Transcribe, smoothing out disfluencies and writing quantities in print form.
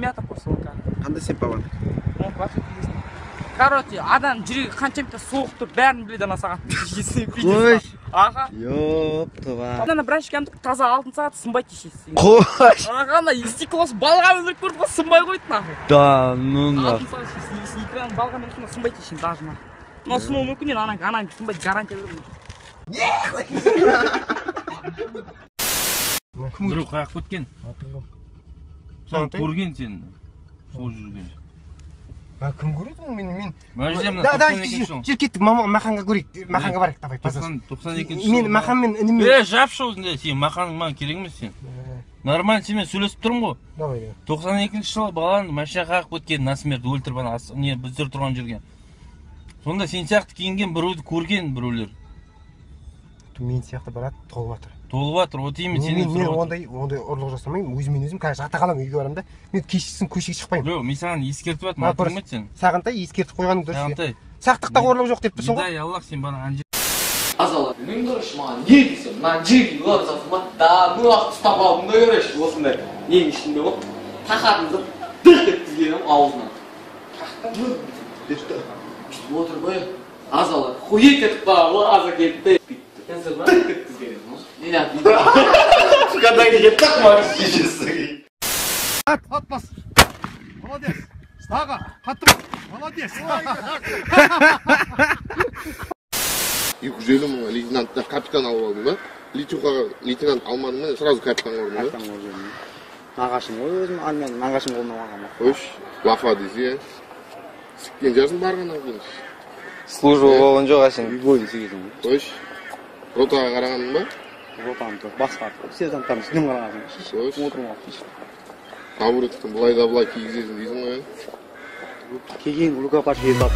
Семья тапқыр сол қазір. Қандай сен папаң? Короче, адам жүрегі қанша метр соғып тұр, бәрін біледі ана сағат. Қойш. Аға. Ёптыва. Ана браншкамды таза алтын сағат сынбайды шешесі. Қойш. Аға, ана стеклосы балға өліп көрді ғой, сынбай қойды нахуй. Да, ну нахуй. Алтын сағат шешесі, экран балғамен сынбайды шешесі даже нахуй. Мынау сынуы мүмкін енді, ана сынбайды, гарантия беремін. Біреу қағып кеткен. Сен көрген сен. Сол жүрген. Кім көреді оны мен? Да, да, жүр кеттік, Маханға көрейік. Маханға барайық, давай, пожалуйста. 92-ші. Мен Маханмен ініммен. Жапшы өзіңде, сен Маханың маған керек емес сен. Нормально сенімен сөйлесіп тұрмын ғой. Давай. 92-ші жылы баланы машина қағып кеткен, насмерть өлтіріп ана не біздер тұрған жерге. Сонда сен сияқты киінген біреуді көрген біреулер. Мен сияқты брат толып жатыр. Толып жатыр, вот именно сенен мен ондай ұрлық жасамаймын, өзімен өзім қазір жата қаламын, үйге барамын да. Мен кешкісін көшеге шықпаймын. Жоқ, мен саған ескертіп жатырмын, атың кім сен? Сағынтай, ескертіп қойғаның дұрыс. Сағынтай. Сақтықта қорлық жоқ деп тұрсың ғой. Дай Аллах, сен бана ана Азала, білмеймін короче, маған не десем, мына жерге олар жасым ба? Да, ну ақ ұстап алдым да короче, осындай ненің ішінде болып, тақатымды дық еткізгенім аузынан. Бүйтіп отырып ой, Азала, хует етіп қалған ғой, Аза келді де. Дық еткізгенім. Ат бас. Молодец. Саға, қатты. Молодец. 250 мыңға лейтенантта капитан алып алдым ба? Литюхаға лейтенант алмадым ба? Сразу капитан көрдім ба? Капитан көрдім. Нағашым ғой өзім, армияның нағашым қолынан алғанмын. Қойш, лафа десе, сіккен жасың барғаннан кейін. Служба болған жоқ әшейін. Үйбойын сүйгенсің ғой. Қойш, ротаға қарағаның ба? Ротаны тұр, басқарды. Сержанттардың үстінен қарағансың. Қойш. Отырып алып. Табуреттің былай да былай кигізесің дейсің ғой, ә? Келген рукопашный алып,